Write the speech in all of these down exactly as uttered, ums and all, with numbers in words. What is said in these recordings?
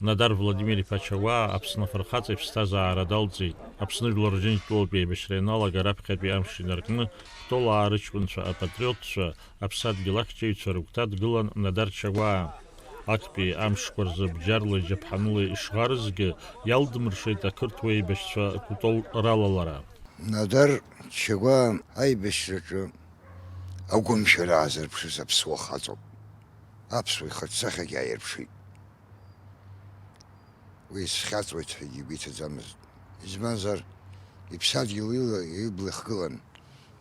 Надар Владимир-иԥа Чагәаа Аԥсны афырхаҵа иԥсҭазаара далҵит. Аԥсны жәлар Рџьынџьтәылатә еибашьра ианалага раԥхьатәи амш инаркны, Кәтолаа рыҷкәынцәа, апатриотцәа, аԥсадгьыл ахьчаҩцәа рыгәҭа дгылан Надар Чагәаа. Актәи амшқәа рзы бџьарла, џьаԥҳаныла ишӷарызгьы, иалдмыршеит ақырҭуа еибашьцәа Кәтол ралалара. Надар Чагәаа аибашьраҿы агәымшәара аазырԥшыз аԥсуа хаҵоуп. Аԥсуа ихаҿсахьагьы ааирԥшит. Уи исхьаҵуеит ҳәагьы игәы иҭаӡамызт. Избанзар, иԥсадгьыл ила ибла ихгылан,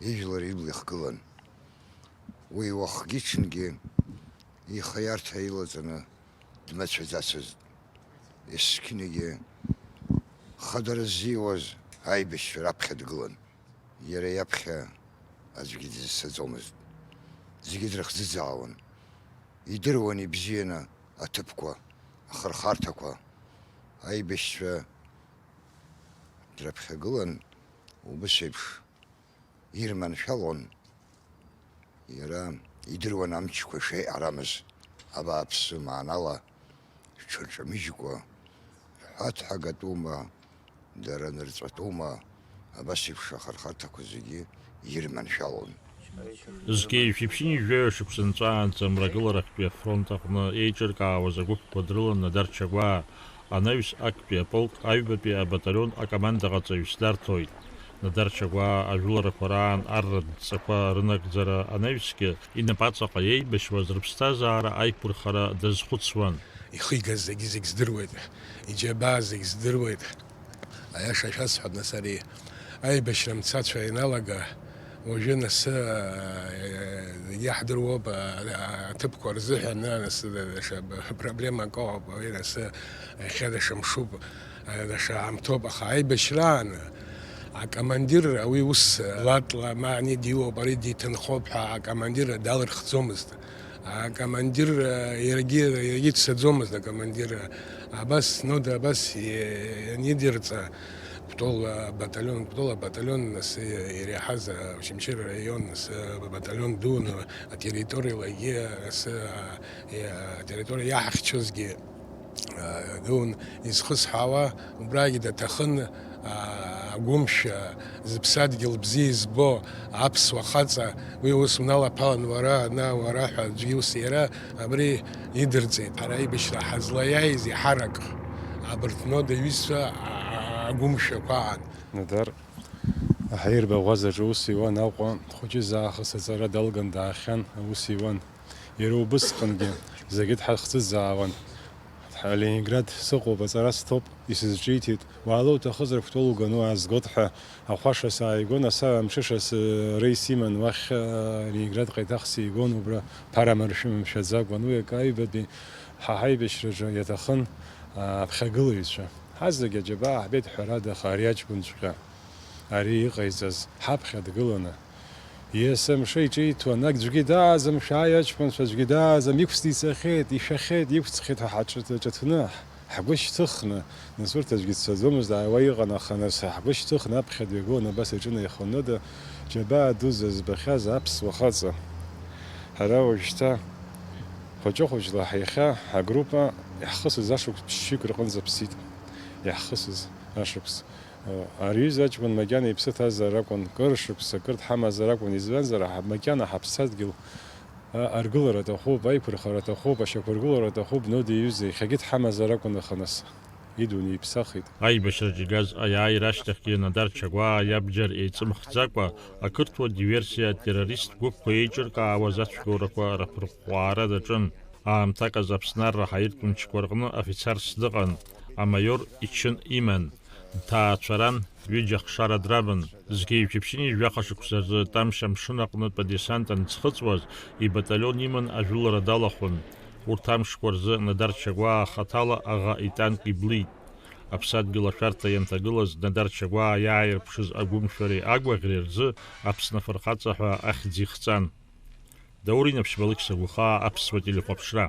ижәлар ибла ихгылан. Уи уахгьы-ҽынгьы ихы аиарҭа илаҵаны дмацәаӡацызт. Есқьынагьы хадара ззиуаз аибашьцәа раԥхьа дгылан. Иара иаԥхьа аӡәгьы дызцаӡомызт. Зегьы дрыхӡыӡаауан. Идыруан ибзианы аҭыԥқәа, ахырхарҭақәа. Аибашьцәа дрыԥхьагылан, убыс еиԥш ирманшәалон. Иара идыруан амчқәа шеиҟарамыз, абааԥсы маанала шҽырҿамыжькәа, рҳәаҭҳагатәума, дара нырҵәатәума, абас еиԥш ахырхарҭақәа зегьы ирманшәалон. Зқьи жәшәи ԥшьынҩажәи жәаҩа шықәса нҵәаанӡа Мрагыларахьтәи афронт аҟны еиҿыркаауаз агәыԥқәа дрылан Надар Чагәаа, анаҩс актәи аполк аҩбатәи абаталион акомандаҟаҵаҩыс дарҭоит. Надар Чагәаа ажәыларақәа раан арратә дҵақәа рынагӡара анаҩсгьы инапаҵаҟа иеибашьуаз рыԥсҭазаара аиқәырхара дазхәыцуан. Ихигаз зегьы-зегь здыруеит, иџьабаа зегь здыруеит. Аиаша шәасҳәап, нас, ари аибашьра мцацәа ианалага, уажәы, нас, э, иаҳдыруоуп, э, аҭыԥқәа рзыҳәан, нас, даҽа проблемак ыҟоуп, уи, нас, иахьа даҽа мшуп, э, даҽа аамҭоуп, аха аибашьраан акомандир, уи ус, э, латла, ма ани диуоуп, ари диҭынхоуп ҳәа акомандир далырхӡомызт. Акомандир, э, иаргьы, иаргьы дцаӡомызт, акомандир. Абас, Нода абас, э, ианидирҵа, Кәтол, э, баталион, Кәтол абаталион, нас, э, иреиҳаз, э, Очамчыра араион, нас, э, баталион дуны, атерриториалагьы, нас, э, э, атерриториа иаҳахьчозгьы, э, дуун изхысҳәаауа, убрагьы даҭахын, агәымшәа, зыԥсадгьыл бзиа избо аԥсуа хаҵа, уи ус уналаԥалан уара, ана, уара ҳәа аӡәгьы ус иара абри идырҵеит. Ҳара аибашьра ҳазлаиааиз иҳарак абарҭ Нода иҩызцәа, а-, агәымшәақәа аан. Нодар аҳаирбаӷәазаҿы аус иуан Аҟәа, дхәыҷыз аахыс аҵара далган даахьан, аус иуан. Иара убысҟангьы зегьы дҳахӡыӡаауан. Ленинград сыҟоуп, аҵара сҭоуп, исызҿиҭит. Уаала уҭахызар, Кәтол уганы уаазгоит ҳәа ахәаша сааигон, асаба мҽышас, э, рейс иман уахь, э, Ленинградҟа еиҭах сигон, убра ԥара маршәы мшәаӡакәан. Уи акы аҩбатәи ҳа ҳаибашьраҿы иаҭахын, а, аԥхьагылаҩцәа. Ҳазегь аџьабаа ҳбеит, ҳәарада, аха ари аҷкәынҵәҟьа, ари иҟаиҵаз ҳаԥхьа дгыланы, есымша иҿиҭуан, аӡәгьы дааӡам, шәааи аҷкәынцәа, аӡәгьы дааӡам, иқәҵны ицахьеит, ишәахьеит, иқәҵхьеит ҳәа ҳаҿыҭ-, ҳаҿыҭны, ҳгәы шьҭыхны, нас урҭ аӡәгьы дцаӡомызт, ааиуа иҟан, аха нас ҳгәы шьҭыхны аԥхьа дҩагылан, абас иҿынаихон Нода, џьабаа дуӡӡа збахьаз аԥсуа хаҵа. Ҳара уажәшьҭа хәыҷы-хәыҷла ҳиахьа ҳгруппа иаҳхысыз ашықәс ԥшьҩык рҟынӡа ԥсит. Иаҳхысыз ашықәс. Ари аҩыза аҷкәын макьана иԥсы ҭазар акәын, кыр шықәса, кыр дҳамазар акәын, избанзар, ҳа-, макьана ҳаԥсадгьыл, а, аргылара аҭахуп, аиқәырхара аҭахуп, ашьақәыргылара аҭахуп, Нода иҩыза, иахьагьы дҳамазар акәын, аха нас идунеи иԥсахит. Аибашьраҿы игаз аиааира ашьҭахьгьы Надар Чагәаа иабџьар еиҵымхӡакәа, ақырҭуа диверсиа атеррорист гәыԥқәа еиҿыркаауаз ацәгьоурақәа раԥырҟәҟәаара даҿын. Аамҭак азы Аԥсны арра ҳаиртә мчқәа рҟны афицарс дыҟан, амаиор ичын иман. Дҭаацәаран, ҩыџьа ахшара драбын. Зқьи жәшәи ԥшьынҩажәи жәаха шықәса рзы Тамшь амшын аҟнытә адесант анӡхыҵуаз, ибаталион иман ажәылара далахәын. Урҭ амшқәа рзы Надар Чагәаа хаҭала аӷа итанк иблит. Аԥсадгьыл ашәарҭа ианҭагылаз Надар Чагәаа иааирԥшыз агәымшәареи агәаӷьреи рзы Аԥсны афырхаҵа ҳәа ахьӡ ихҵан. Даур Инаԥшьба, Алықьса Гәыхаа, Аԥсуа телехәаԥшра.